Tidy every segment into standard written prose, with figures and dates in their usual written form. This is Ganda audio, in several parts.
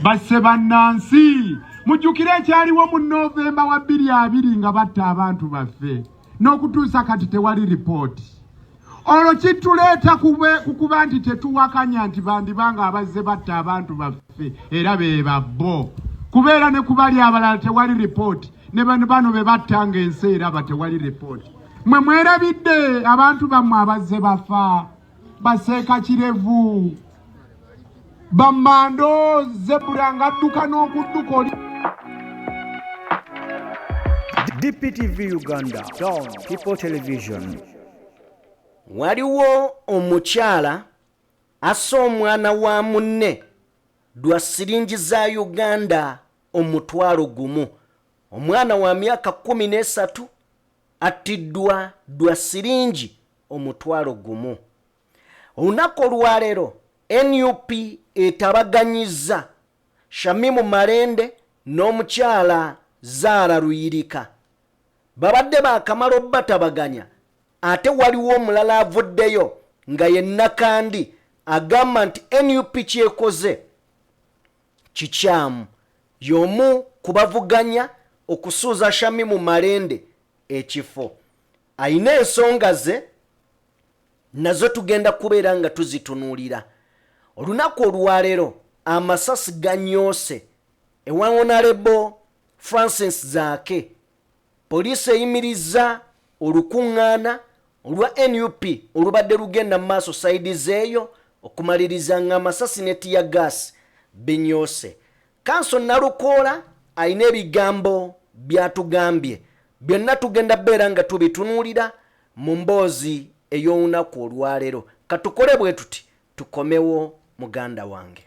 Basse bannansi. Mujjukire ekyaliwo mu Novemba wa 2020 nga batta abantu baffe, n'okutuusa kati tewali ripooti. Olwo kituleeta ku kuba nti tetuwakanya nti bandiba nga abazze batta abantu baffe era be babbo, kubeera ne kubali abalala tewali ripooti, ne bano be batta ng'ensi eraba tewali ripooti. Mwe mwerabidde abantu bammwe abazze bafa, baseeka kirevu, bammando, zebura ng'adduka n'okudduka oli. DPTV Uganda, Dawn People Television. Waliwo omukyala asse omwana wa munne lwa siringi za Uganda 10,000. Omwana wa myaka 13 attiddwa lwa siringi 10,000. Olunaku olwaleero NUP etabaganyizza Shamimu Malende n'omukyala Zaara Luyirika. Babadde baakamala obbatabaganya, ate waliwo omulala avuddeyo nga ye Nakandi agamba nti NUP kyekoze kikyamu. Y'omu ku bavuganya okusuuza Shamimu Malende ekifo. Alina ensonga ze nazo tugenda kubeera nga tuzitunuulira. Olunaku olwaleero amasasi ganyoose ewa Honorable Francis Zaake. Poliisi eyimirizza olukuŋŋaana olwa NUP olubadde lugenda mu maaso sayidi zeeyo okumaliriza ng'amasasi ne tear gas binyoose. Kanso Nalukoola alina ebigambo by'atugambye, byonna tugenda beera nga tubitunuulira mu mboozi ey'olunaku olwaleero. Katukole bwe tuti tukomewo muganda wange.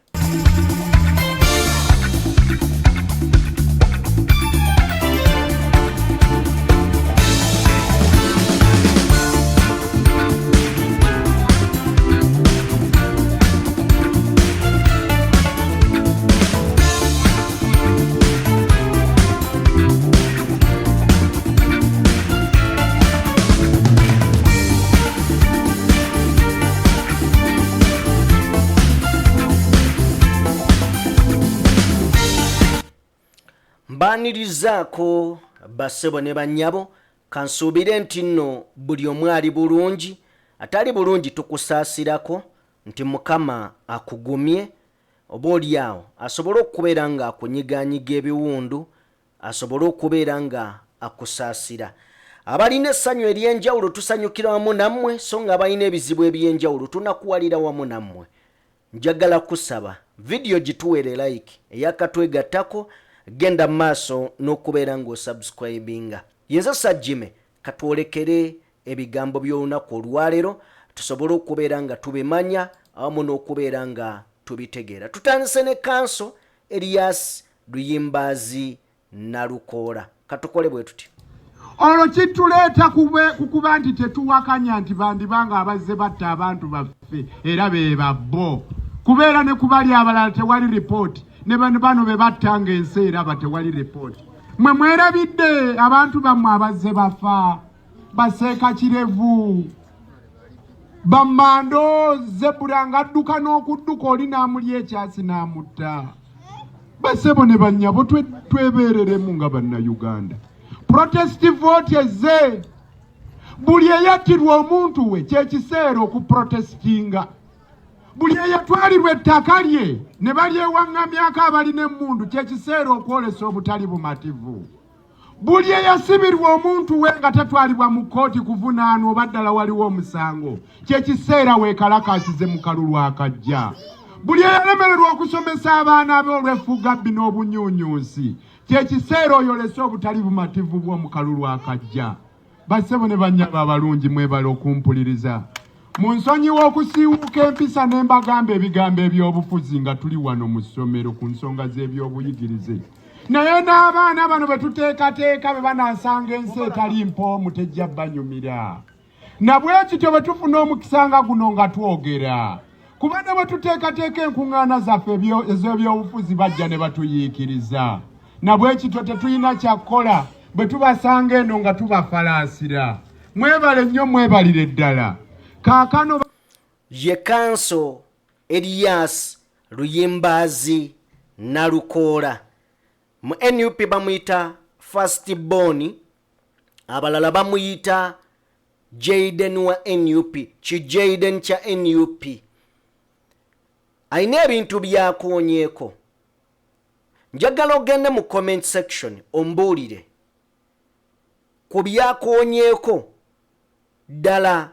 Mbaanirizaako bassebo ne bannyabo, kansuubire nti nno buli omu ali bulungi, atali bulungi tukusaasirako nti Mukama akugumye, oba oli awo asobole okubeera nga akunyigaanyiga ebiwundu, asobole okubeera nga akusaasira. Abalina essanyu ery'enjawulo tusanyukira wamu nammwe, so nga abalina ebizibu eby'enjawulo tunakuwalira wamu nammwe. Njagala kusaba vidiyo gituweere like eyakatwegattako, genda mu maaso n'okubeera ng'osubscribinga. Yenze Sajjime, katwolekere ebigambo by'olunaku olwaleero tusobole okubeera nga tubimanya awamu n'okubeera nga tubitegeera. Tutandise ne Kanso Elias Luyimbaazi Nalukoola. Katukole bwe tuti. Olwo kituleeta ku kuba nti tetuwakanya nti bandiba nga abazze batta abantu baffe era be babbo, kubeera ne kubali abalala tewali ripooti, ne bano be batta ng'ensi eraba tewali ripooti. Mwe mwerabidde abantu bammwe abazze bafa, baseeka kirevu, bammando, zebura ng'adduka n'okudduka oli n'amulya ekyasi n'amutta. Bassebo ne bannyabo, twebeereremu nga Bannayuganda. Protest vote ezze, buli eyattirwa omuntu we kyekiseera okuprotestinga, buli eyatwalirwa ettaka lye ne balyewaŋŋamyako abalina emmundu kyekiseera okwolesa obutali bumativu, buli eyasibirwa omuntu we nga tatwalibwa mu kkooti kuvunaanwa oba ddala waliwo omusango kyekiseera weekalakaasize mu kalulu akajja, buli eyalemererwa okusomesa abaana be olw'effugabbi n'obunyuunyunsi kyekiseera oyolese obutali bumativu bwo mu kalulu akajja. Bassebo ne bannyabo abalungi, mwebale okumpuliriza. Munsonyiwe okusiiwuuka empisa ne mbagamba ebigambo eby'obufuzi nga tuli wano mu ssomero ku nsonga z'ebyobuyigirize. Naye n'abaana bano be tuteekateeka bwe banaasanga ensi etali mpoomu tejja banyumira. Na bwe kityo bwe tufuna omukisa nga guno nga twogera, kuba ne bwe tuteekateeka enkuŋŋaana zaffe ez'ebyobufuzi bajja ne batuyiikiriza. Na bwe kityo tetulina kya kukola bwe tubasanga eno nga tubafalaasira. Mwebale nnyo, mwebalire ddala. Kaakano. Ye Kanso Erias Luyimbaazi Nalukoola mu NUP bamuyita first born, abalala bamuyita Jaden wa NUP, ki Jaden kya NUP. Alina ebintu byakoonyeeko. Njagala ogende mu comment section ombuulire ku byakoonyeeko, ddala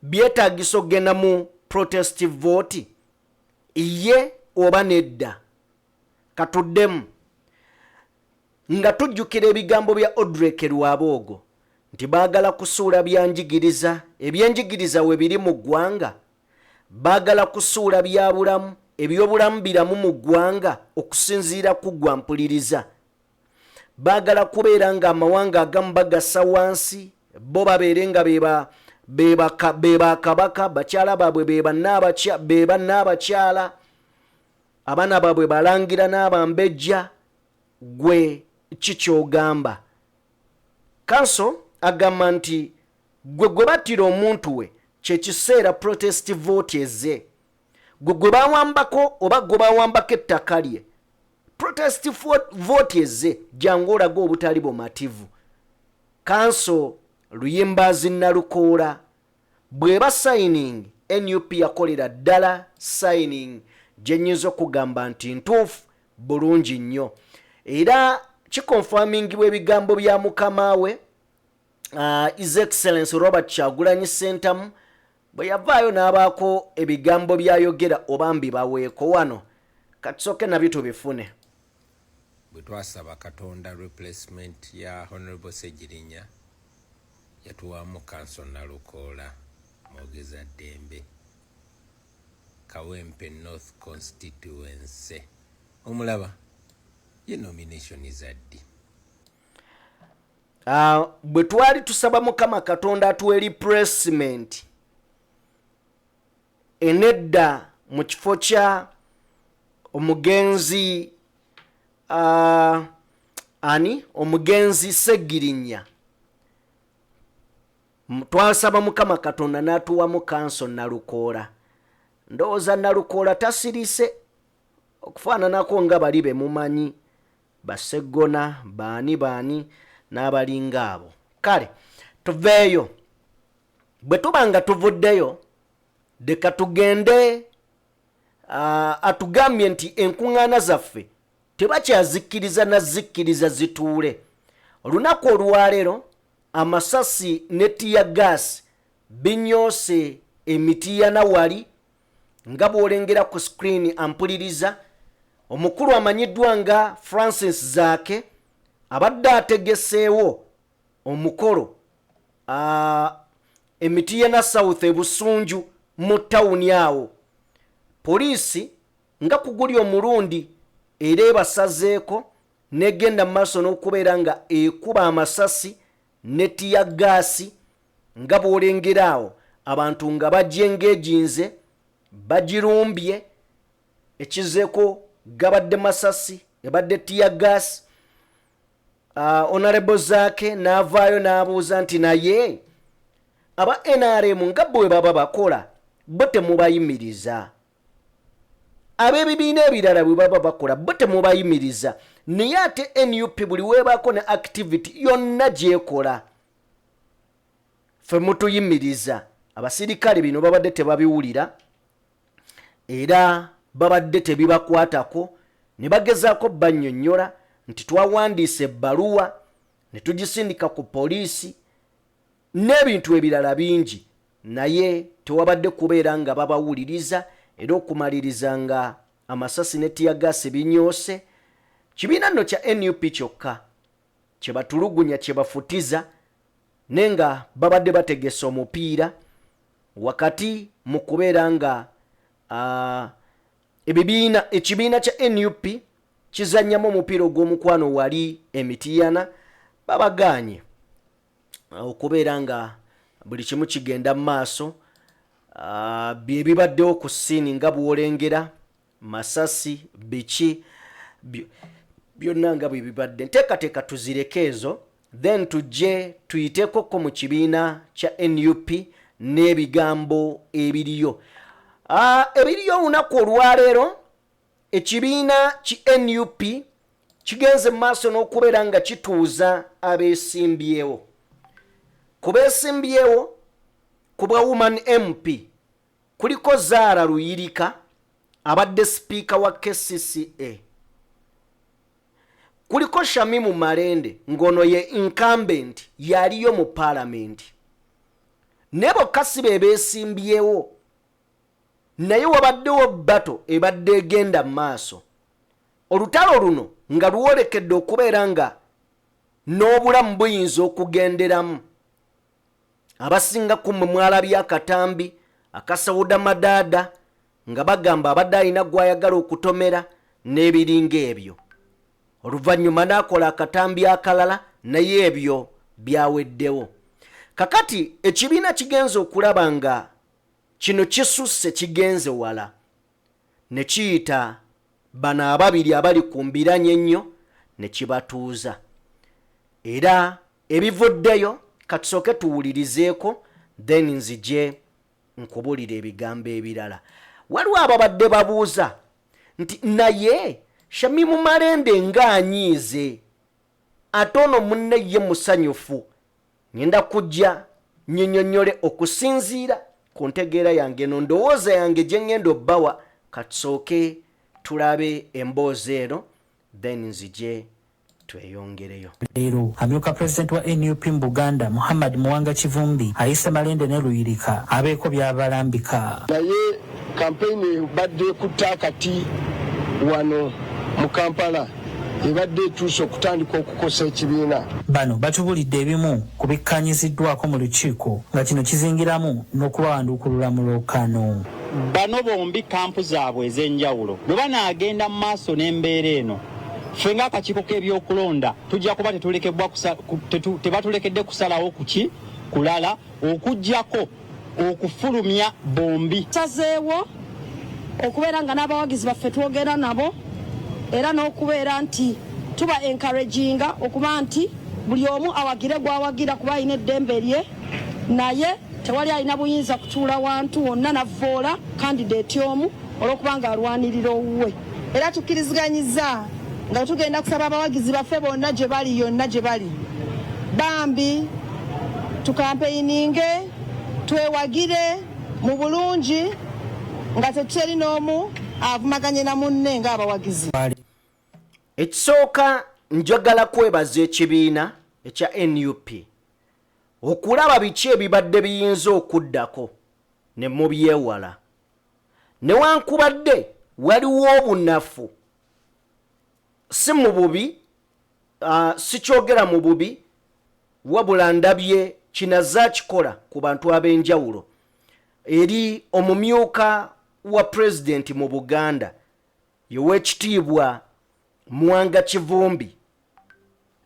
byetaagisa okugenda mu protest vote ye oba nedda? Katuddemu nga tujjukira ebigambo bya Odrek Rwabwogo nti baagala kusuula byanjigiriza, ebyenjigiriza we biri mu ggwanga, baagala kusuula byabulamu, ebyobulamu biramu mu ggwanga okusinziira ku ggwa mpuliriza. Baagala kubeera nga amawanga agamu bagassa wansi, bo babeere nga be bakabaka, bakyala baabwe be bannaabakyala, abaana baabwe balangira n'abambejja. Gwe kikyogamba kanso agamba nti gwe battira omuntu we kyekiseera protest vote eze, gwe bawambako oba gwe bawambako ettaka lye, protest vote eze, jangu olaga obutali bumativu. Kanso Luyimbazi Nalukoola bw'eba signing NUP yakolera ddala signing gye nnyinza okugamba nti ntuufu bulungi nnyo, era kiconfirmingibwa ebigambo bya mukama we His Excellence Robert Kyagulanyi Ssentamu bwe yavaayo n'abaako ebigambo byayogera, oba mbibaweeko wano, katusooke nabyo tubifune. Bwe twasaba Katonda replacement ya Honorable Segirinya, yatuwamu Kanso Nalukoola Mwogeza Ddembe, Kawempe North constituency. Omulaba ye nomination zaddi? Bwe twali tusaba Mukama Katonda atuwe replacement enedda mu kifo kya omugenzi ani, omugenzi Segirinya, twasaba Mukama Katonda n'atuwamu Kanso Nalukoola. Ndowooza Nalukoola tasirise okufaananako nga bali be mumanyi, Baseggona, baani baani n'abalinga abo. Kale tuveeyo. Bwe tuba nga tuvuddeyo, leka tugende atugambye nti enkuŋŋaana zaffe tebakyazikkiriza nazikkiriza zituule. Olunaku olwaleero amasasi ne tear gas binyoose emitiyana wali nga bw'olengera ku screen. Ampuliriza, omukulu amanyiddwa nga Francis Zaake abadde ategeseewo omukolo Emitiyana South, Ebusunju mu tawuni awo. Poliisi nga kuguli omulundi era ebasazeeko negenda mu maaso n'okubeera nga ekuba amasasi ne tear gas nga bw'olengera awo, abantu nga bagyengeejinze, bagirumbye. Ekizeeko gabadde masasi, ebadde tear gas. Honorable Zaake n'avaayo n'abuuza nti naye aba NRM nga bwe baba bakola bo temubayimiriza, ab'ebibiina ebirala bwe baba bakola bo temubayimiriza, naye ate NUP buli weebaako ne activity yonna gyekola ffe mutuyimiriza. Abasirikale bino babadde tebabiwulira era babadde tebibakwatako, ne bagezaako bannyonnyola nti twawandiise ebbaluwa ne tugisindika ku poliisi n'ebintu ebirala bingi, naye tewabadde kubeera nga babawuliriza. Era okumaliriza nga amasasi ne tear gas binyoose kibiina nno kya NUP kyokka kye batulugunya, kye bafutiza, naye nga babadde bategese omupiira wakati mu kubeera nga ebibiina, ekibiina kya NUP kizannyamu omupiira ogw'omukwano wali Emitiyana. Babagaanye okubeera nga buli kimu kigenda mu maaso. Bye bibaddewo ku scene nga bw'olengera, masasi biki byonna nga bwe bibadde. Nteekateeka tuzireke ezo, then tujje tuyitekoko mu kibiina kya NUP n'ebigambo ebiriyo, ebiriyo olunaku olwaleero. Ekibiina ki nup kigenze mu maaso n'okubeera nga kituuza abeesimbyewo. Ku beesimbyewo ku bwa Woman MP kuliko Zaara Luyirika abadde sipiika wa KCCA, kuliko Shamimu Malende ng'ono ye incumbent yaliyo mu paalamenti, naye bokka si be beesimbyewo, naye wabaddewo bato ebadde egenda mu maaso. Olutalo luno nga lwolekedde okubeera nga n'obulamu buyinza okugenderamu. Abasinga ku mmwe mwalabye akatambi akasawuda madaada nga bagamba abadde alina gw'ayagala okutomera n'ebiringa ebyo, oluvannyuma n'akola akatambi akalala, naye ebyo byaweddewo. Kakati ekibiina kigenze okulaba nga kino kisusse, kigenze wala, ne kiyita bano ababiri abali ku mbiranye ennyo ne kibatuuza. Era ebivuddeyo katusooke tuwulirizeeko, then nzije nkubulira ebigambo ebirala. Waliwo ababadde babuuza nti naye Shamimu Malende ng'anyiize, ate ono munne ye musanyufu. Ngenda kujja nyinyonnyole okusinziira ku ntegeera yange, eno ndowooza yange gye ngenda obbawa. Katusooke tulabe emboozi eno, then nzije tweyongereyo. Leero amyuka pulezidenti wa nup mu Buganda, Muhammad Muwanga Kivumbi ayise Malende ne Luyirika abeeko by'abalambika. Naye kampeyini ebadde ekutte akati wano mu Kampala ebadde etuuse okutandika okukosa ekibiina. Bano batubulidde ebimu ku bikkaanyiziddwako mu lukiiko nga kino kizingiramu n'okubawanduukulula mu lwokaano. Bano bombi kampu zaabwe ez'enjawulo bwe banaagenda mu maaso n'embeera eno, ffe ng'akakiiko k'ebyokulonda tujja kuba tebatulekedde kusalawo kuki kulala okuggyako okufulumya bombi. Tusazeewo okubeera nga n'abawagizi baffe twogera nabo era n'okubeera nti tuba encouraginga okuba nti buli omu awagire gw'awagira kuba alina eddembe lye, naye tewali alina buyinza kutuula wantu wonna navvoola kandideeti omu olw'okuba nga alwanirira owuwe. Era tukkiriziganyizza nga tugenda kusaba abawagizi baffe bonna gye bali yonna gye bali bambi tukampeyininge twewagire mu bulungi nga teteri n'omu avumaganye na munne ng'abawagizi. Ekisooka njagala kwebaza ekibiina ekya nup okulaba biki ebibadde biyinza okuddako ne mubyewala. Newankubadde waliwo obunafu, si mu bubi, sikyogera mu bubi, wabula ndabye kinaza kikola ku bantu ab'enjawulo. Eri omumyuka wa pulezidenti mu Buganda y'Oweekitiibwa Muwanga Kivumbi,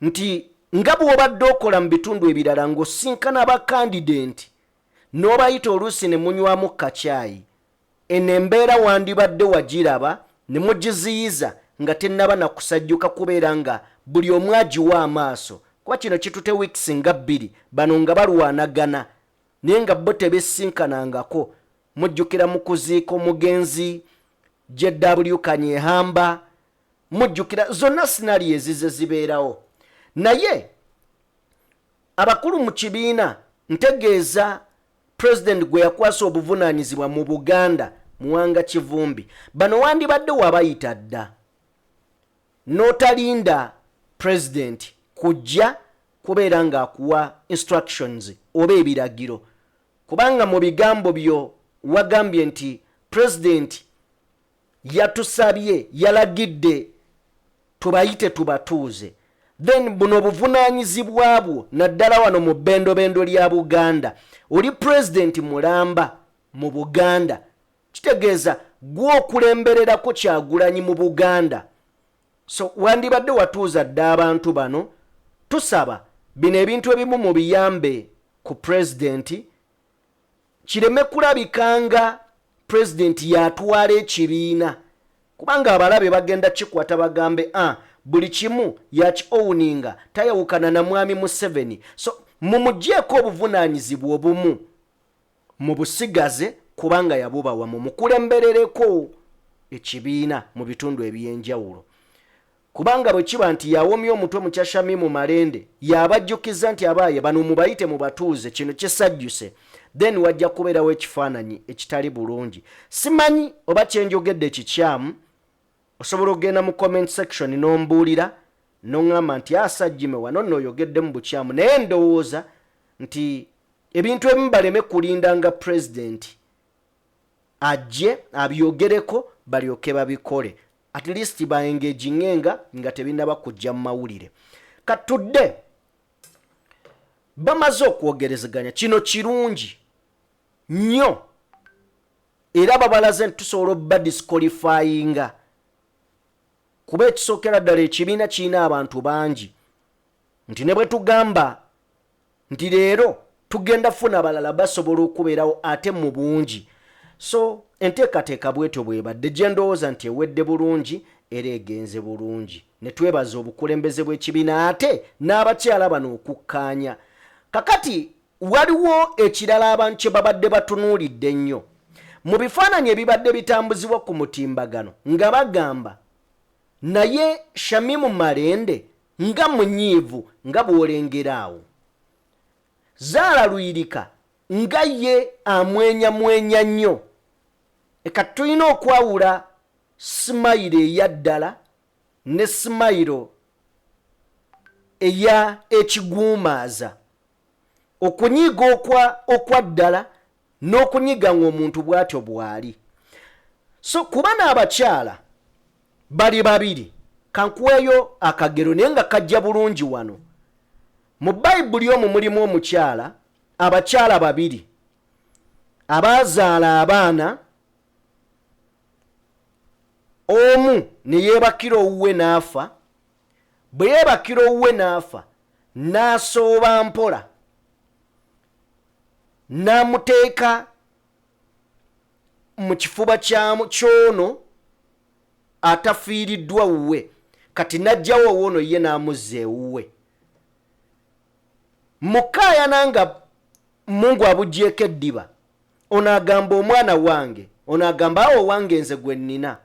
nti nga bw'obadde okola mu bitundu ebirala ng'osinkana bakandidenti n'obayita oluusi ne munywamu kacaayi, eno embeera wandibadde wagiraba ne mugiziyiza nga tennaba na kusajjuka, kubeera nga buli omu agiwa amaaso, kuba kino kitute weeks nga 2 bano nga balwanagana naye nga bo tebesinkanangako. Mujjukira mu kuziika omugenzi JW Kanyehamba, mujjukira zonna scenario ezize zibeerawo. Naye abakulu mu kibiina, ntegeeza president gwe yakwasa obuvunaanyizibwa mu Buganda, Muwanga Kivumbi, bano wandibadde wabayita dda n'otalinda president kujja kubeera ng'akuwa instructions oba ebiragiro, kubanga mu bigambo byo wagambye nti president yatusabye, yalagidde tubayite tubatuuze. Then buno obuvunaanyizibwa bwo naddala wano mu bendobendo lya Buganda, oli president mulamba mu Buganda, kitegeeza gw'okulembererako Kyagulanyi mu Buganda, so wandibadde watuuza dda abantu bano. Tusaba bino ebintu ebimu mu biyambe ku pulezidenti, kireme kulabika nga pulezidenti yatwala ekibiina, kubanga abalabe bagenda kikwata bagambe buli kimu yaki owninga, tayawukana na mwami Museveni. So mumugyeko obuvunaanyizibwa obumu, mubusigaze kubanga yabubawa, mumukulemberereko. ekibiina mu bitundu eby'enjawulo. Kubanga bwe kiba nti y'awomye omutwe mu kya Shamimu Malende, y'abajjukizza nti abaaye bano mubayite mubatuuze, kino kisajjuse, then wajja kubeerawo ekifaananyi ekitali bulungi. Simanyi oba kye njogedde kikyamu, osobola okugenda mu comment section n'ombuulira n'oŋŋamba nti asajjime wano nno oyogeddemu bukyamu, naye ndowooza nti ebintu ebimu baleme kulinda nga pulezidenti ajje abyogereko balyoke babikole, at least ba engagingenga nga tebinaba kujja mu mawulire. Katudde bamaze okwogerezeganya, kino kirungi nnyo era babalaze nti tusobola obba disqualifyinga, kuba ekisookera ddala ekibiina kirina abantu bangi, nti ne bwe tugamba nti leero tugenda funa abalala basobola okubeerawo ate mu bungi. So enteekateeka bwetyo bwebadde, gye ndowooza nti ewedde bulungi era egenze bulungi, ne twebaza obukulembeze bw'ekibiina ate n'abakyala bano okukkaanya. Kakati waliwo ekirala abantu kye babadde batunuulidde ennyo mu bifaananyi ebibadde bitambuzibwa ku mutimbagano, nga bagamba naye Shamimu Malende nga munyiivu nga bw'olengera awo, Zaala Luyirika nga ye amwenyamwenya nnyo. Eka tulina okwawula simayiro eya ddala ne simayiro eya ekiguumaaza, okunyiiga okwa ddala n'okunyiga ng'omuntu bw'atyo bw'ali. So kuba n'abakyala bali babiri, kankuweeyo akagero naye nga kajja bulungi wano. Mu Bayibuli omwo mulimu omukyala, abakyala babiri abaazaala abaana, omu ne yeebakira owuwe n'afa. Bwe yeebakira owuwe n'afa, n'asooba mpola n'amuteeka mu kifuba ky'ono atafiiriddwa wuwe, kati n'ajjawo owoono ye n'amuzza ewuwe. Mukaayana nga Mungu abugyeko eddiba, ono agamba omwana wange, ono agamba awo wange nze gwe nnina.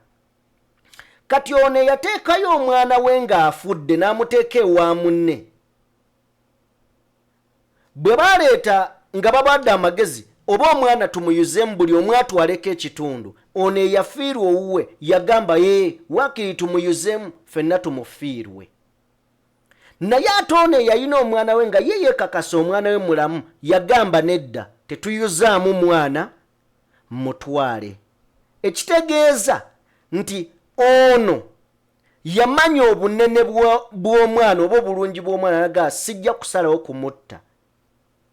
Kati ono eyateekayo omwana we ng'afudde n'amuteeka ewa munne, bwe baleeta nga babadde amagezi oba omwana tumuyuzeemu buli omu atwaleko ekitundu, ono eyafiirwa owuwe yagamba ee waakiri tumuyuzeemu ffenna tumufiirwe. Naye ate ono eyalina omwana we nga ye yeekakasa omwana we mulamu yagamba nedda, tetuyuzaamu mwana, mutwale. Ekitegeeza nti ono yamanya obunene bw'omwana oba obulungi bw'omwana, naga sijja kusalawo kumutta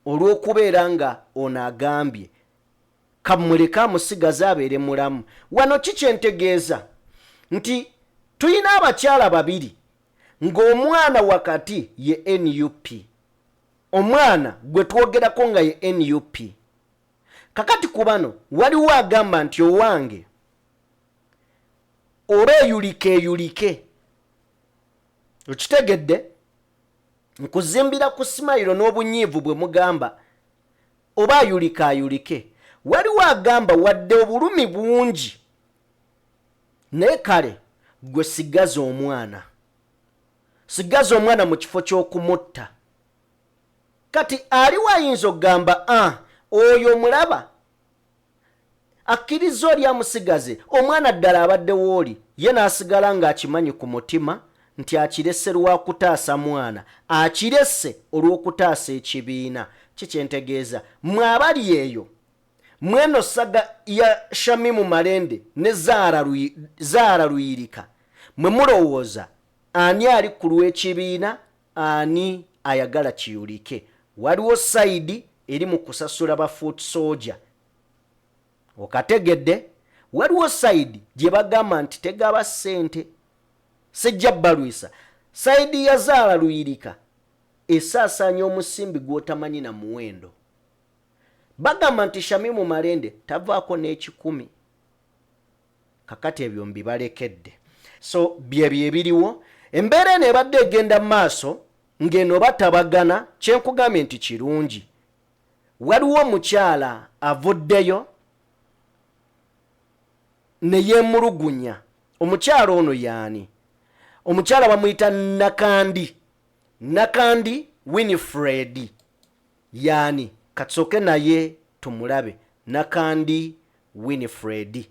olw'okubeera nga ono agambye kamuleke amusigaze abeere mulamu. Wano ki kyentegeeza nti tulina abakyala babiri ng'omwana wakati ye NUP, omwana gwe twogerako nga ye NUP. Kakati ku bano waliwo agamba nti owange oba eyulike eyulike, okitegedde, nkuzimbira ku simayiro n'obunyiivu bwe mugamba oba ayulike ayulike. Waliwo agamba wadde obulumi bungi naye kale gwe sigaza omwana, sigaza omwana mu kifo ky'okumutta. Kati aliwo ayinza okugamba oyo omulaba akkiriza oli amusigaze omwana ddala abadde wooli, ye n'asigala ng'akimanyi ku mutima nti akirese lwa kutaasa mwana, akirese olw'okutaasa ekibiina. Ki kyentegeeza, mwe abali eyo mweno saga ya Shamimu Malende ne Zaara Luyirika, mwe mulowooza ani ali ku lw'ekibiina, ani ayagala kiyulike? Waliwo sayidi eri mu kusasula ba foot soldier, okategedde? Waliwo sayidi gye bagamba nti tegaba ssente, sijja balwisa. Sayidi ya Zaara Luyirika esaasaanya omusimbi gw'otamanyi na muwendo. Bagamba nti Shamimu Malende tavaako n'ekikumi. Kakati ebyo mbibalekedde. So byebyo ebiriwo. Embeera eno ebadde egenda mu maaso ng'eno batabagana, kyenkugambye nti kirungi. Waliwo omukyala avuddeyo ne yeemulugunya. Omukyala ono yaani? Omukyala bamuyita Nakandi, Nakandi Winifred yaani? Katusooke naye tumulabe. Nakandi Winifred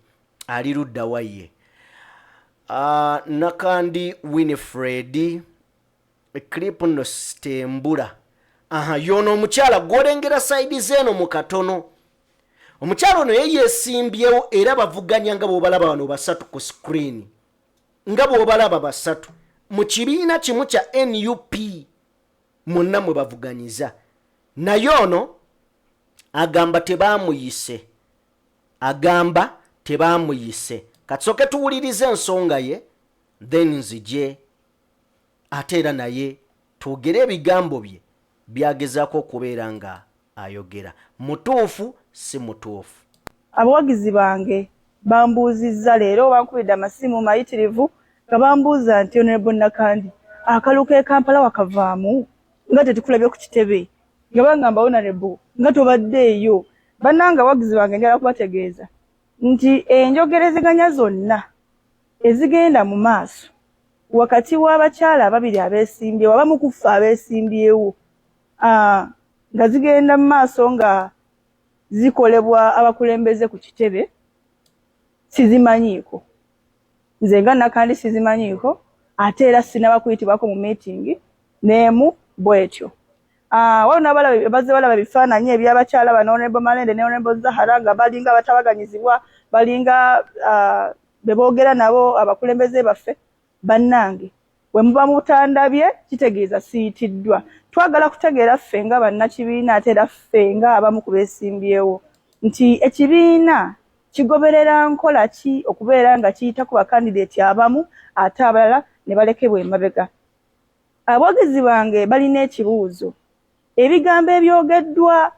ali ludda wa ye? Nakandi Winifred, clip nno sitembula. Aha, yono omukyala gwolengera side zeeno mu katono. Omukyala ono ye yeesimbyewo era bavuganya nga bw'obalaba wano basatu ku screen, nga bw'obalaba basatu mu kibiina kimu kya NUP, mwonna mwe bavuganyiza. Naye ono agamba tebaamuyise, agamba tebaamuyise. Katusooke tuwulirize ensonga ye, then nzije ate era naye twogere ebigambo bye byagezaako okubeera nga ayogera. Mutuufu, si mutuufu? Abawagizi bange bambuuzizza leero, bankubidde amasimu mayitirivu nga bambuuza nti, "Honorable Nakandi, akalulu k'e Kampala wakavaamu nga tetukulabye ku kitebe?" Nga bangamba, "Honorable, nga tobaddeeyo." Bannange abawagizi bange, njagala kubategeeza nti enjogerezeganya zonna ezigenda mu maaso wakati w'abakyala ababiri abeesimbyewo, abamu ku ffe abeesimbyewo, nga zigenda mu maaso nga zikolebwa abakulembeze ku kitebe, sizimanyiiko. Nze nga Nakandi sizimanyiiko, ate era sinaba kuyitibwako mu meeting n'emu bw'etyo. Waliwo n'abalaba bazze balaba ebifaananyi eby'abakyala bano, Honorable Malende ne Honorable Zahara, nga balinga batabaganyizibwa, balinga be boogera nabo abakulembeze baffe. Bannange, bwe muba mutandabye kitegeeza siyitiddwa. Twagala kutegeera ffe nga bannakibiina, ate era ffe nga abamu ku beesimbyewo, nti ekibiina kigoberera nkola ki okubeera nga kiyita ku bakandideeti abamu ate abalala ne balekebwa emabega. Abawagizi bange balina ekibuuzo: ebigambo ebyogeddwa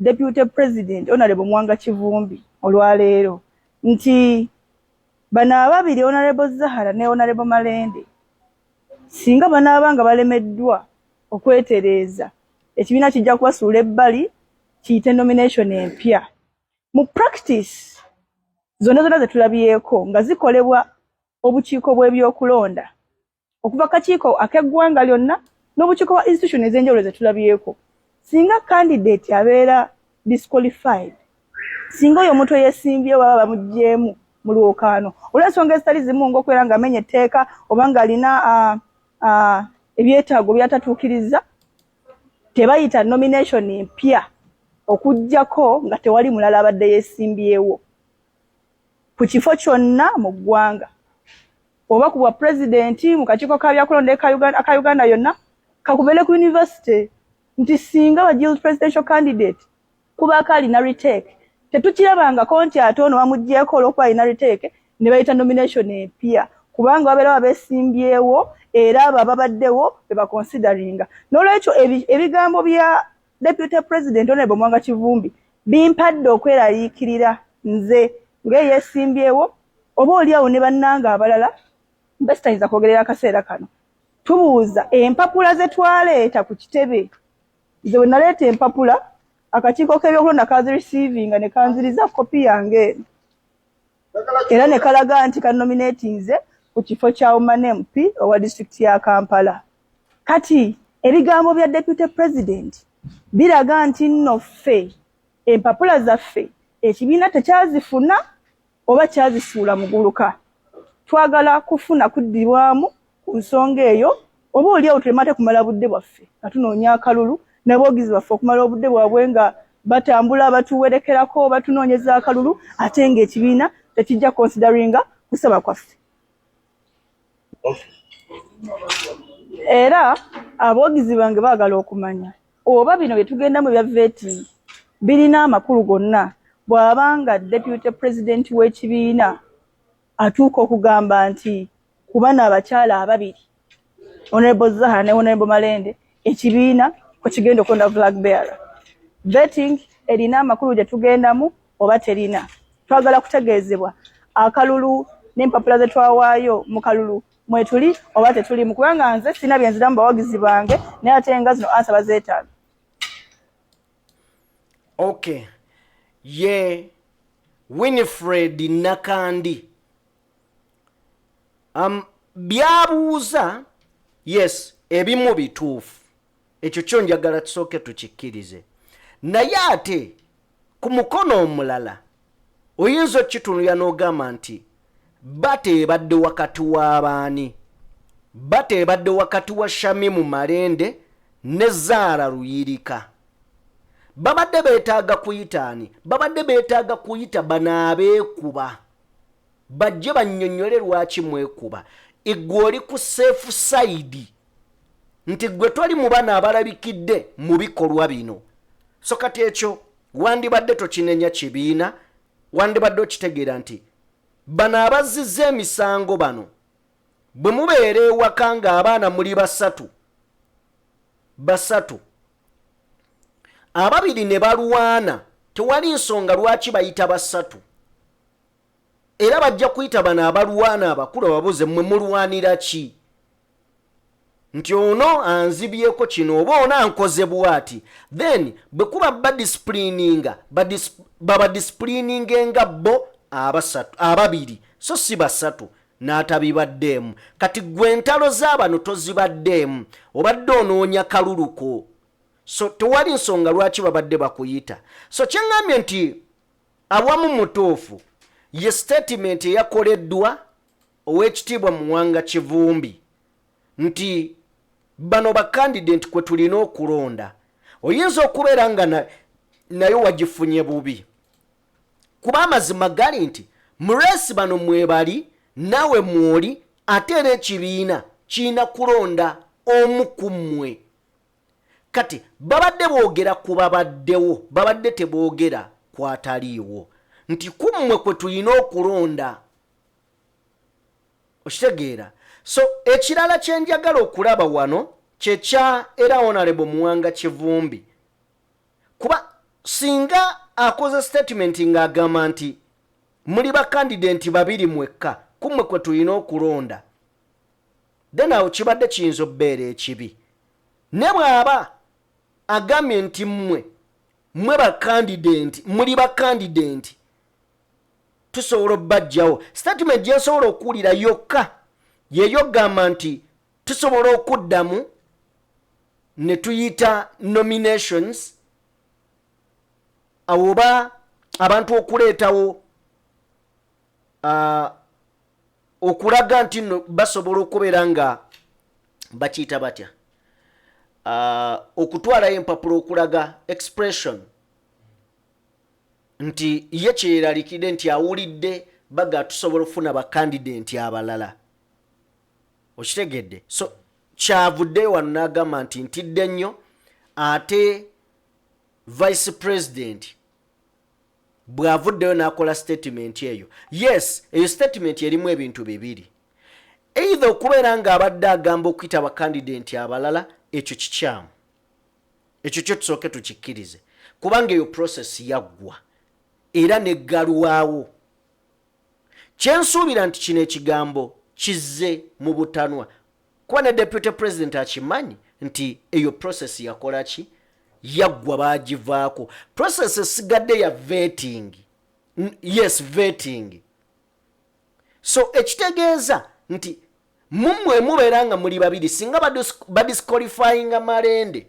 Deputy President Honorable Muwanga Kivumbi olwaleero nti bano ababiri, Honorable Zahara ne Honorable Malende, singa banaaba nga balemeddwa okwetereeza, ekibiina kijja kubasuula ebbali kiyite nomination empya. Mu practice zonna zonna ze tulabyeko nga zikolebwa obukiiko bw'ebyokulonda, okuva kakiiko ak'eggwanga lyonna n'obukiiko bwa institution ez'enjawulo ze tulabyeko, singa candidate abeera disqualified, singa oyo omuntu eyeesimbyewo baba bamuggyeemu mu lwokaano olw'ensonga ezitali zimu, ng'okubeera ng'amenya etteeka oba ng'alina ebyetaago by'atatuukiriza, tebayita nomination mpya okuggyako nga tewali mulala abadde yeesimbyewo ku kifo kyonna mu ggwanga, oba ku bwa pulezidenti mu kakiiko ka byakulonda aka Uganda yonna, kakubeere ku university, nti singa ba guild presidential candidate kubaako alina retake, tetukirabangako nti ate ono bamuggyeeko olw'okuba alina retake ne bayita nomination empya, kubanga babeera babeesimbyewo era abo ababaddewo be baconsideringa. N'olwekyo ebigambo bya Deputy President Honorable Muwanga Kivumbi bimpadde okweraliikirira nze ng'eyeesimbyewo, oba oli awo ne bannange abalala besitayinza kwogerera akaseera kano. Tubuuza empapula ze twaleeta ku kitebe. Nze bwe naleeta empapula, akakiiko k'ebyokulonda kazireceivinga ne kanziriza kopi yange eno, era ne kalaga nti kanominatinze ku kifo kya woman MP owa disitulikiti ya Kampala. Kati ebigambo bya Deputy President biraga nti nno ffe empapula zaffe ekibiina tekyazifuna oba kyazisuula muguluka. Twagala kufuna kuddibwamu ku nsonga eyo, oba oli awo tuleme ate kumala budde bwaffe nga tunoonya akalulu, n'abawagizi baffe okumala obudde bwabwe nga batambula batuwerekerako batunoonyeza akalulu, ate ng'ekibiina tekijja consideringa kusaba kwaffe. Era abawagizi bange baagala okumanya oba bino bye tugendamu ebya vetting birina amakulu gonna, bw'aba nga Deputy President w'ekibiina atuuka okugamba nti ku bano abakyala ababiri, Honorable Zahara ne Honorable Malende, ekibiina kwe kigenda okulonda flag bearer. Vetting erina amakulu gye tugendamu oba terina? Twagala kutegeezebwa akalulu n'empapula ze twawaayo mu kalulu mwetuli oba tetulimu, kubanga nze sirina bye nziramu bawagizi bange, naye ate nga zino answer bazeetaaga. Okay, ye Winifred Nakandi. Byabuuza yes, ebimu bituufu, ekyo kyo njagala tusooke tukikkirize, naye ate ku mukono omulala oyinza okkitunulira n'ogamba nti bata ebadde wakati w'abaani, bata ebadde wakati wa Shamimu Malende ne Zaara Luyirika. Babadde beetaaga kuyita ani? Babadde beetaaga kuyita bano abeekuba, bajje bannyonnyole lwaki mwekuba. Iggwe oli ku safe side nti ggwe toli mu bano abalabikidde mu bikolwa bino, so kati ekyo wandibadde tokinenya kibiina, wandibadde okitegeera nti bano abazzizza emisango bano, bwe mubeera ewaka ng'abaana muli basatu basatu, ababiri ne balwana, tewali nsonga lwaki bayita basatu, era bajja kuyita bano abalwana abakulu ababuze, mmwe mulwanira ki? Nti ono anzibyeko kino oba ono ankoze bwati. Then bwe kuba badisciplininga, babadisciplininge nga bo abasatu ababiri, so si basatu n'atabibaddeemu. Kati gwe entalo z'abano tozibaddeemu, obadde onoonya kaluluko, so tewali nsonga lwaki babadde bakuyita. So kyeŋŋambye nti awamu mutuufu ye statement eyakoleddwa ow'ekitiibwa Muwanga Kivumbi nti bano bakandidate kwe tulina okulonda. Oyinza okubeera nga nayo wagifunye bubi, kuba amazima gali nti muresi bano mwebali naawe mwoli, ate era ekibiina kirina kulonda omu ku mmwe. Kati babadde boogera ku babaddewo, babadde teboogera kwataliiwo, nti ku mmwe kwe tulina okulonda. Okitegeera? So ekirala kyenjagala okulaba wano kyekya era Honorable Muwanga Kivumbi, kuba singa akoze statement ng'agamba nti muli bakandidenti babiri mwekka, kummwe kwe tulina okulonda, then awo kibadde kiyinza okubeera ekibi. Ne bw'aba agambye nti mmwe mmwe bakandidenti, muli bakandidenti, tusobola obbajjawo, statement gye nsobola okuwulira yokka yeyo okugamba nti tusobola okuddamu ne tuyita nominations, awo oba abantu okuleetawo okulaga nti nno basobola okubeera nga bakiyita batya, okutwalayo empapula okulaga expression nti ye kyeyeralikidde nti awulidde baga tusobola okufuna bakandidenti abalala. Okitegedde? So kyavuddeyo wano n'agamba nti ntidde nnyo, ate vice president bw'avuddeyo n'akola statement eyo. Yes, eyo statement erimu ebintu bibiri: either okubeera ng'abadde agamba okuyita abakandidenti abalala, ekyo kikyamu, ekyo kyo tusooke tukikkirize, kubanga eyo process yaggwa era neggalwawo. Kyensuubira nti kino ekigambo kizze mu butanwa, kuba ne deputy president akimanyi nti eyo process yakola ki, yaggwa, bagivaako. Process esigadde ya vetting. Yes, vetting. So ekitegeeza nti mummwe mubeera nga muli babiri, singa badisqualifyinga Malende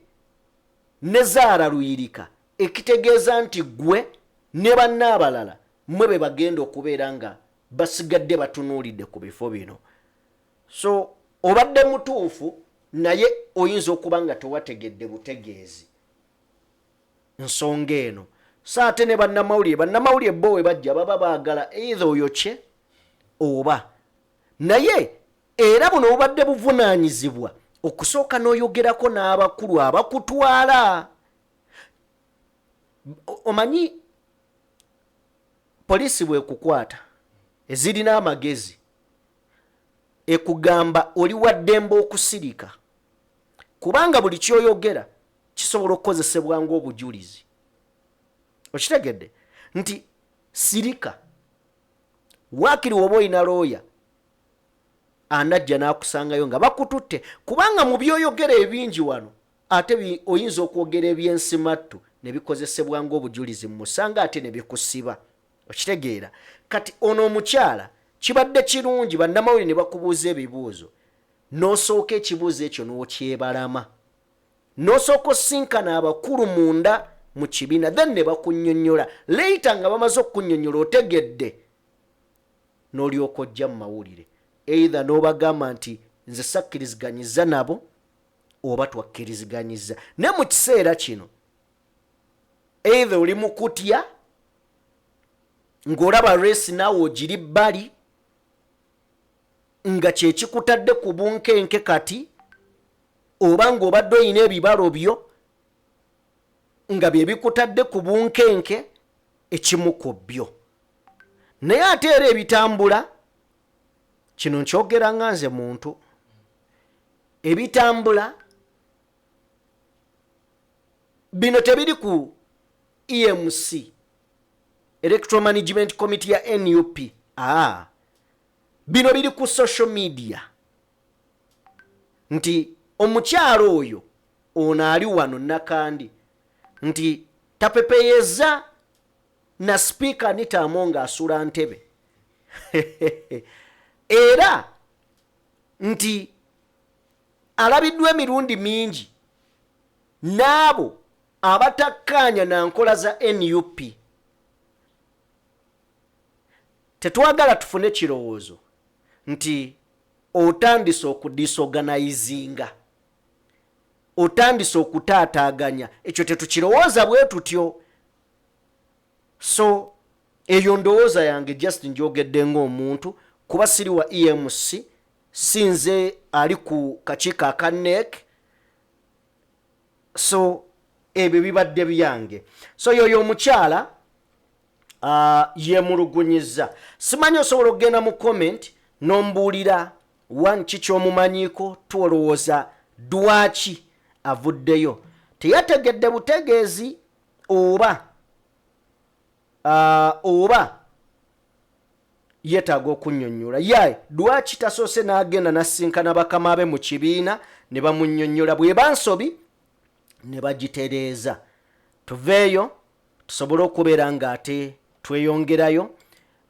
ne Zaara Luyirika, ekitegeeza nti gwe ne banna abalala mmwe be bagenda okubeera nga basigadde batunuulidde ku bifo bino. So obadde mutuufu, naye oyinza okuba nga tewategedde butegeezi nsonga eno. So ate ne bannamawulire bo we bajja baba baagala either oyokye oba, naye era buno bubadde buvunaanyizibwa okusooka n'oyogerako n'abakulu abakutwala. Omanyi poliisi bwekukwata, ezirina amagezi ekugamba oli wa ddembe okusirika, kubanga buli kyoyogera kisobola okukozesebwa ng'obujulizi. Okitegedde nti sirika, waakiri woba olina looya anajja n'akusangayo nga bakututte, kubanga mu byoyogera ebingi wano ate oyinza okwogera ebyensimattu ne bikozesebwa ng'obujulizi mu musango, ate ne bikusiba. Okitegeera? Kati ono omukyala Kibadde kirungi bannamawulire ne bakubuuza ebibuuzo, n'osooka ekibuuzo ekyo n'okyebalama, n'osooka osinkana abakulu munda mu kibiina, then ne bakunnyonnyola. Later nga bamaze okukunnyonnyola otegedde, n'olyoka ojja mu mawulire, either n'obagamba nti nze sakkiriziganyiza nabo oba twakkiriziganyiza. Naye mu kiseera kino either oli mu kutya ng'olaba race naawe ogiri bbali, nga kyekikutadde ku bunkenke kati, oba ng'obadde olina ebibalo byo nga bye bikutadde ku bunkenke, ekimu ku byo. Naye ate era ebitambula, kino nkyogera nga nze muntu, ebitambula bino tebiri ku EMC, Electoral Management Committee ya NUP. Bino biri ku social media nti omukyalo oyo ono ali wano Nakandi nti tapepeyeza na Sipiika Anita Among asula ntebe, era nti alabiddwa emirundi mingi n'abo abatakkaanya na nkola za NUP. Tetwagala tufune kirowoozo nti otandise okudisorganizinga, otandise okutaataaganya. Ekyo tetukirowooza bwe tutyo. So eyo ndowooza yange, just njogedde ng'omuntu, kuba siri wa EMC, si nze ali ku kakiiko aka NEC. So ebyo bibadde byange. So yoyo omukyala yemulugunyiza. Simanyi, osobola okugenda mu comment n'ombuulira, one, kikyomumanyiiko, twolowooza lwaki avuddeyo, teyategedde butegeezi oba yeetaaga okunnyonnyola ye lwaki tasoose n'agenda n'asinkana bakama be mu kibiina ne bamunnyonnyola, bw'eba nsobi ne bagitereeza. Tuveeyo tusobole okubeera ng'ate tweyongerayo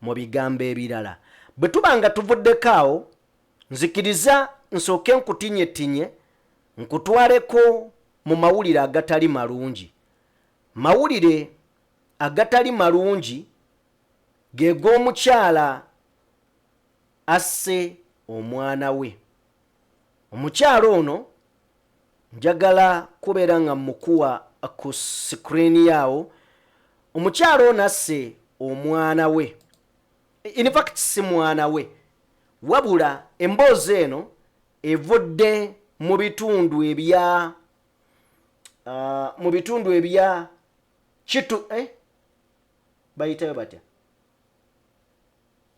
mu bigambo ebirala. Bwe tuba nga tuvuddeko awo, nzikiriza nsooke nkutinyetinye, nkutwaleko mu mawulire agatali malungi. Mawulire agatali malungi ge g'omukyala asse omwana we. Omukyala ono njagala kubeera nga mukuwa ku screen yaawo. Omukyala ono asse omwana we, in fact si mwana we, wabula emboozi eno evudde mu bitundu ebya kitu, bayitayo batya,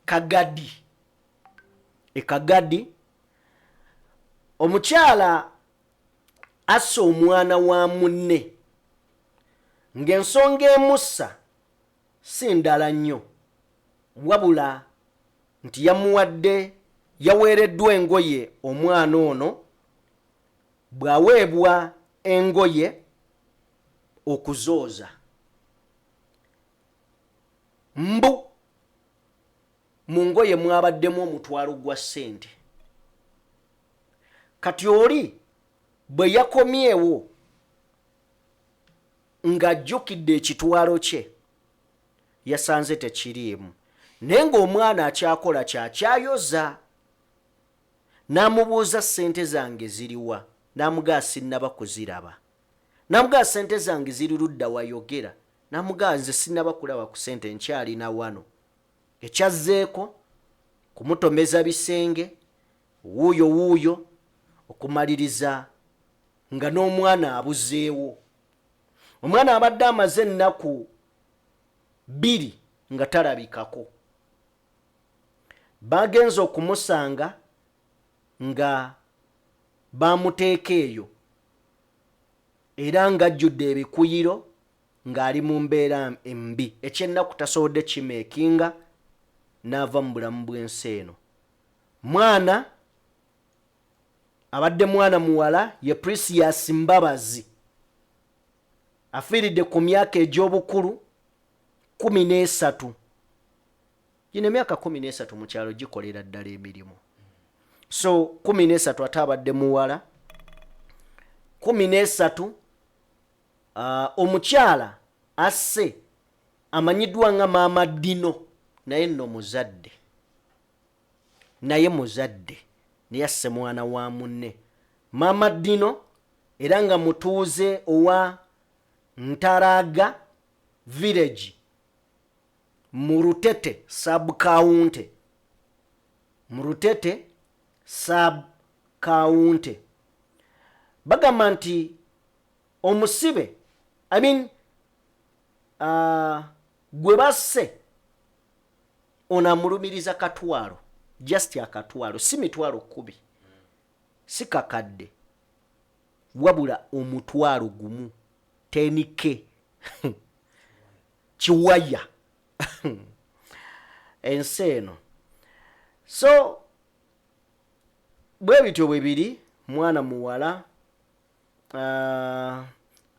Kagadi, ekagadi. Omukyala asse omwana wa munne ng'ensonga emussa si ndala nnyo, wabula nti yamuwadde, yaweereddwa engoye. Omwana ono bw'aweebwa engoye okuzooza, mbu mu ngoye mwabaddemu omutwalo gwa ssente. Kati oli bwe yakomyewo ng'ajjukidde ekitwalo kye, yasanze tekiriimu, naye ng'omwana akyakola kyakyayoza. N'amubuuza, "Ssente zange ziriwa?" N'amugaa, "Sinnaba kuziraba." N'amugaa, "Ssente zange ziri ludda wayogera?" N'amugaa, "Nze sinnaba kulaba ku ssente, nkyalina wano." Ekyazzeeko kumutomeza bisenge wuuyo wuuyo, okumaliriza nga n'omwana abuzeewo. Omwana abadde amaze ennaku 2 nga talabikako. Bagenze okumusanga nga bamuteeka eyo, era ng'ajjudde ebikuyiro, ng'ali mu mbeera embi. Ekyennaku tasobodde kimeekinga n'ava mu bulamu bw'ensi eno. Mwana abadde mwana muwala ye Precious Mbabazi, afiiridde ku myaka egy'obukulu 13. Gino emyaka 13 mu kyalo gikolera ddala emirimu. So 13 ate abadde muwala 13. Omukyala asse amanyiddwa nga Maama Dino, naye nno muzadde, naye muzadde, naye asse mwana wa munne. Maama Dino era nga mutuuze owa Ntaraga Village mu Rutete sub county, mu Rutete sub county. Bagamba nti omusibe, I mean, gwe basse ono amulumiriza katwalo, just akatwalo, si mitwalo 10, si kakadde, wabula 10,000, 10K kiwaya. Ensi eno. So bwe bityo bwe biri. Mwana muwala,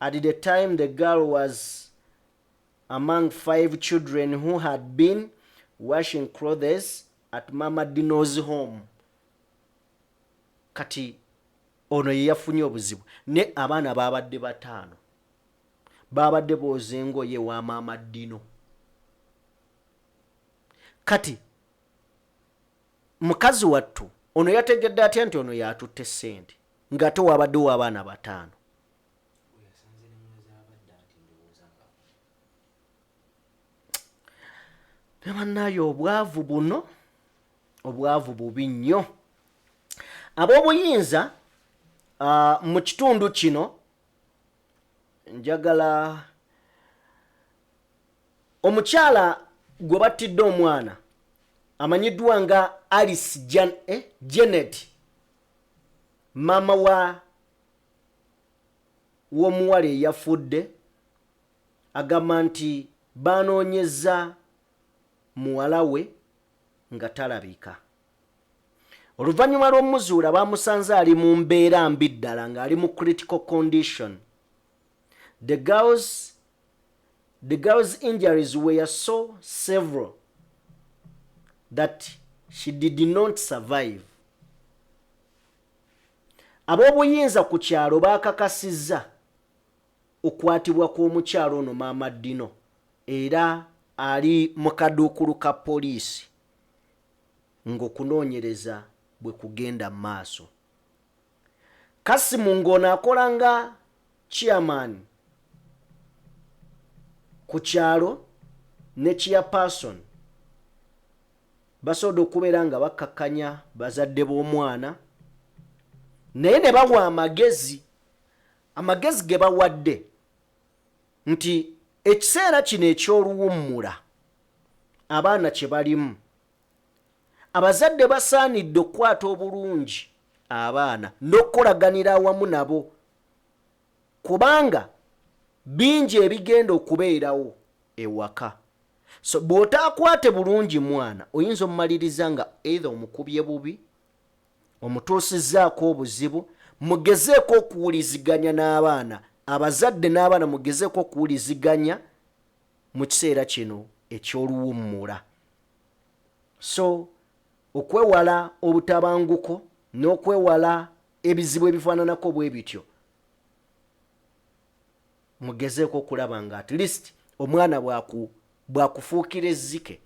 at the time the girl was among five children who had been washing clothes at Mama Dino's home. Kati ono ye yafunye obuzibu, ne abaana babadde bataano, babadde booza engoye wa Maama Dino. Kati mukazi wattu ono yategedde atya nti ono yatutte ssente ng'ate wabaddewo abaana bataano? Yasanze nemwezabadde nti ndowooza nga Ne bannaayo, obwavu buno, obwavu bubi nnyo. Ab'obuyinza mu kitundu kino, njagala omukyala gwe battidde omwana amanyiddwa nga Alice Janet, maama wa w'omuwala eyafudde, agamba nti banoonyeza muwala we nga talabika. Oluvannyuma lw'omuzuula, bamusanze ali mu mbeera mbi ddala, ng'ali mu critical condition. The girl's injuries were so several that she did not survive. Ab'obuyinza ku kyalo baakakasizza okwatibwa kw'omukyalo ono Maama Dino, era ali mu kaduukulu ka poliisi ng'okunoonyereza bwe kugenda mu maaso. Kasimu, ng'ono akola nga chairman ku kyalo ne chairperson, basobodde okubeera nga bakkakkanya bazadde b'omwana, naye ne bawa amagezi. Amagezi ge bawadde nti ekiseera kino eky'oluwummula abaana kye balimu, abazadde basaanidde okukwata obulungi abaana n'okukolaganira awamu nabo, kubanga bingi ebigenda okubeerawo ewaka. So bw'otaakwate bulungi mwana, oyinza omumaliriza nga either omukubye bubi, omutuusizzaako obuzibu. Mugezeeko okuwuliziganya n'abaana, abazadde n'abaana mugezeeko okuwuliziganya mu kiseera kino eky'oluwummula, so okwewala obutabanguko n'okwewala ebizibu ebifaananako bwe bityo. Mugezeeko okulaba nga at least omwana bwakufuukira ezzike,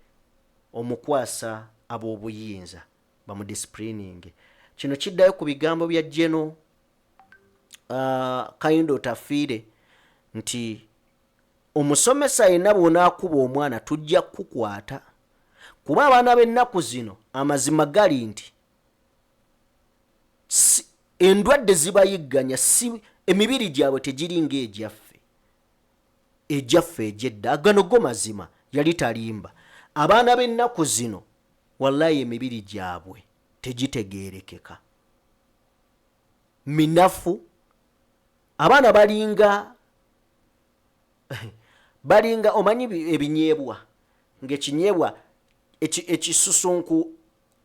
omukwasa ab'obuyinza bamudisciplining. Kino kiddayo ku bigambo bya General Kahinda Otafiire nti omusomesa yenna bw'onaakuba omwana, tujja kukukwata, kuba abaana b'ennaku zino, amazima gali nti endwadde zibayigganya, si emibiri gyabwe tegiri ng'egyaffe, egyaffe egyedda. Gano go mazima, yali talimba. Abaana b'ennaku zino, wallayi, emibiri gyabwe tegitegeerekeka, minafu. Abaana balinga omanyi ebinyeebwa, ng'ekinyeebwa ekisusunku,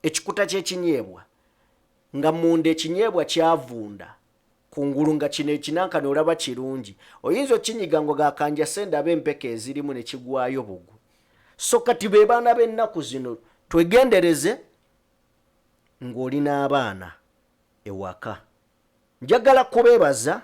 ekikuta ky'ekinyeebwa, nga munda ekinyeebwa kyavunda, kungulu nga kino ekinankano olaba kirungi, oyinza okinyiga ngo gakanja sendaba empeke ezirimu ne kigwayo bugwe. So kati be baana b'ennaku zino, twegendereze ng'oli n'abaana ewaka. Njagala kubeebaza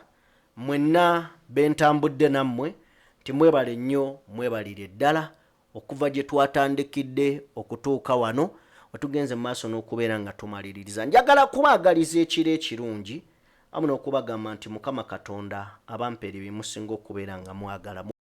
mwenna bentambudde nammwe nti mwebale nnyo, mwebalire ddala okuva gye twatandikidde okutuuka wano wetugenze mu maaso n'okubeera nga tumaliririza. Njagala kubaagaliza ekiro ekirungi amu n'okubagamba nti Mukama Katonda abampeere bye musinga okubeera nga mwagala.